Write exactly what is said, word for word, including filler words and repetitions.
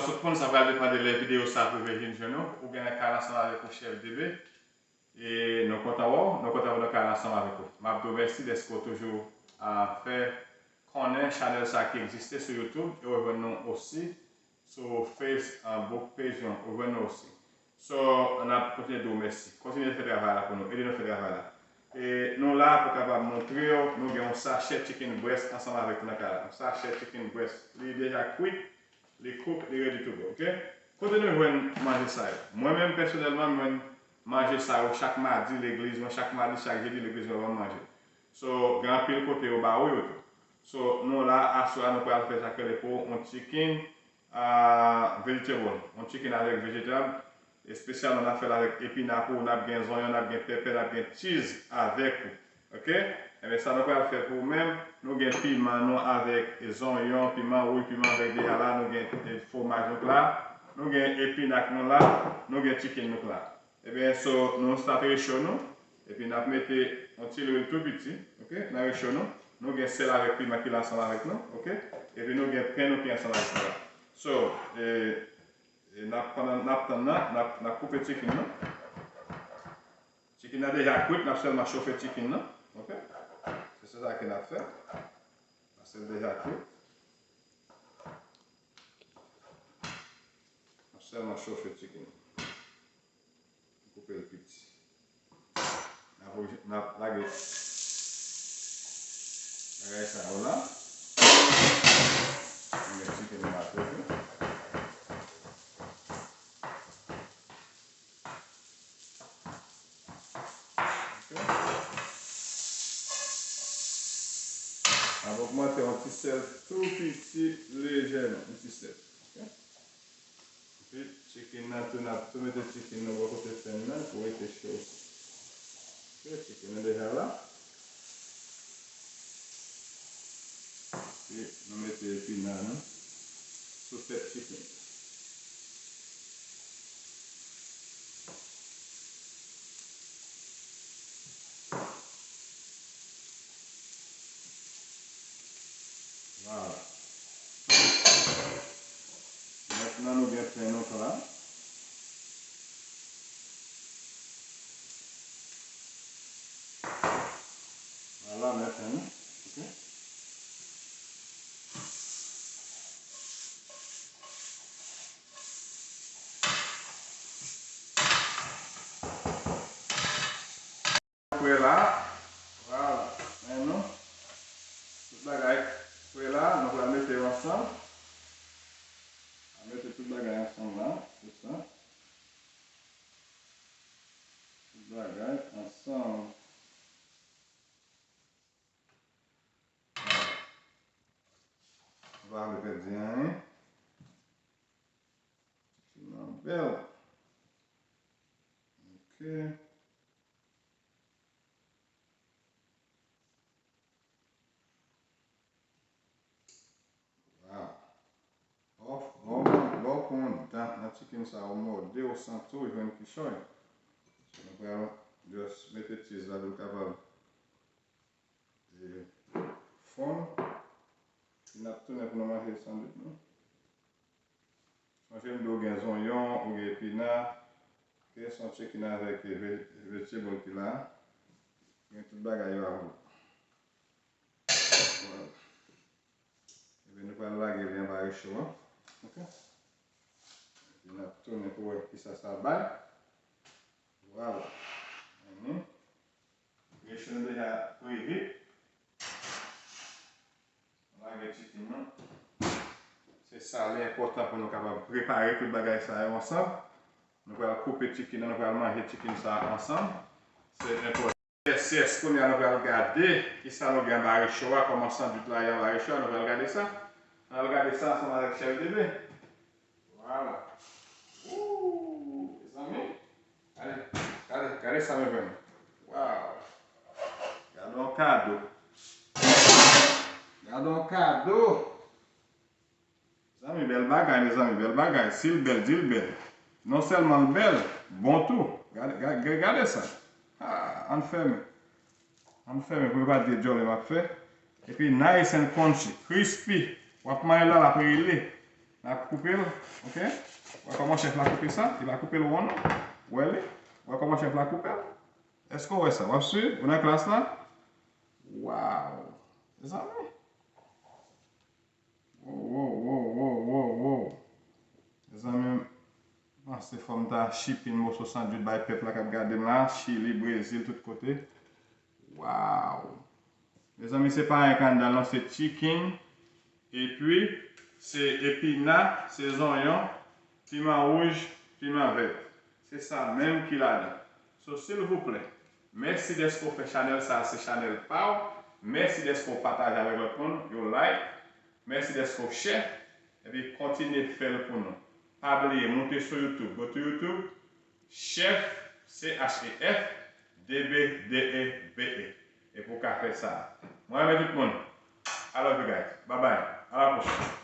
Tout moun, sa pral depann de lè videyo sa pou vin jwenn ou. Ou gen nan kay la ansanm avèk ou, Chèf D B. E nou kontan wè w, nou kontan pou nou kay la ansanm avèk ou. M ap di w mèsi dèske w toujou a fè konnen chanèl sa ki egziste sou YouTube e w jwenn nou osi sou Facebook page nou, w jwenn nou osi. So, n ap kontinye di w mèsi. Kontinye fè travay la pou nou, ede nou fè travay la. E nou la pou kapab montre w, nou gen yon sachè chicken breast ansanm avèk nou nan kay la. Yon sachè chicken breast, li deja kwit, li cook, li ready to go, ok? Kote nou jwenn manje sa yo? Mwen menm pèsonèlman, mwen manje sa yo chak madi legliz mwen, chak madi, chak jedi legliz mwen ban m manje. So, gen anpil kote yo ba ou yo tou. So, nou la, aswè a, nou pral fè sa k rele pou yon chicken ah, vegetable, yon chicken avèk vejetab, espesyalman n ap fè l avèk epina pou, n ap gen zonyon, n ap gen pèpè, n ap gen cheese avèk ou. Ok? Enben, sa nou pral fè pou ou menm, nou gen piman nou avèk zonyon, piman wouj, piman vèt deja la, nou gen, eh, fwomaj nou k la, nou gen epina k nou la, nou gen chicken nou k la. Ebyen, so, nou start recho nou. Epi n ap mete yon ti lwil tou piti, ok, nan recho nou. Nou gen sèl avèk piman ki la ansanm avèk nou, ok. Epi nou gen pen nou ki ansanm avèk nou la. So, e, e n ap, pandan n ap tann nan, n ap, n ap koupe chicken nan. Chicken nan deja kwit, n ap sèlman chofe chicken nan, ok. Se, se sa ke n ap fè. Paske l deja kwit. N ap sèlman chofe chicken nan. Koupe l piti. N ap, n ap lage bagay sa yo la. Mwen met chicken nan tou. Ok. N ap ogmante yon ti sèl tou piti lejèman, yon ti sèl. Ok. Epi chicken nan tou, n ap tou mete chicken nan bò kote pen nan pou rete cho. Ok, chicken nan deja la. Epi nou mete epina nou sou tèt chicken. Vwala. Mentnan nou gen pen nou k la. Vwala, mentnan, ok. Prè la. Vwala. Men nou. Tout bagay prè la. Nou pral mete yo ansanm. A mete tout bagay ansanm la. Tout sa. Tout bagay ansanm. Vwala. Nou pa vle pèdi anyen. Tèlman bèl. Ok. Wow. Lè w, lè w, lè w pran yon dan nan chicken sa, ou mòde, ou santi, ou jwenn kichòy. So, nou pral just mete cheese la pou l kapab, e, fonn. Epi n ap tounen pou nou manje sandwich nou. Sonje m di w gen zonyon, ou gen epina, ok, se yon chicken avèk ve-, vegetable ki la. Gen tout bagay yo avè l. Vwala. Ebyen, nou pral lage li anba recho a. Ok? Epi n ap tounen pou wè kisa sa bay. Vwala. Mhm. Recho nou deja previt. Lage chicken nan. Se sa, li enpòtan pou nou kapab prepare tout bagay sa yo ansanm. Nou pral koupe chicken nan, nou pral manje chicken sa ansanm. Se enpòtan. Yes, yes, kounye a nou pral gade kisa nou gen anba recho a, kòman sandwich la ye anba recho a, nou pral gade sa. Nou pral gade sa ansanm avèk Chèf D B. Vwala. Ooh, mezanmi. Gade, gade, gade sa nou jwenn. Wow. Gade yon kado. Gade yon kado. Zanmi, bèl bagay, mezanmi, bèl bagay. Si l bèl, di l bèl. Non sèlman l bèl, bon tou. Gade, gade, gade sa. Ah, ann fèmen. Ann fèmen pou yo pa di e djòlè m ap fè. Epi nice and crunchy, crispy. W ap manje la, l ap rele. L ap koupe l, ok? Wè kòman chèf la koupe sa? Li pa koupe l won non. Wè li? Wè kòman chèf la koupe l? Èske w wè sa? W ap swiv? Ou nan klas la? Waw! Mezanmi! Wo, wo, wo, wo, wo, wo. Mezanmi, m panse fò m ta chip in moso sandwich bay pèp la k ap gade m la, Chili, Brezil, tout kote. Waw! Mezanmi, se pa anyen k anndan l non, se chicken, epi se epina, se zonyon, piman wouj, piman vèt. Se sa menm ki ladan. So, silvouplè, mèsi dèske w fè chanèl sa a se chanèl pa w. Mèsi dèske w pataje avèk lòt moun, yo like. Mèsi dèske w share. Epi kontinye fè l pou nou. Pa bliye, moute sou YouTube. Go to YouTube, Chef, C H E F, D B D E B E. Epi w ka fè sa. Mwen renmen tout moun. I love you guys. Bye bye. A la pwochèn.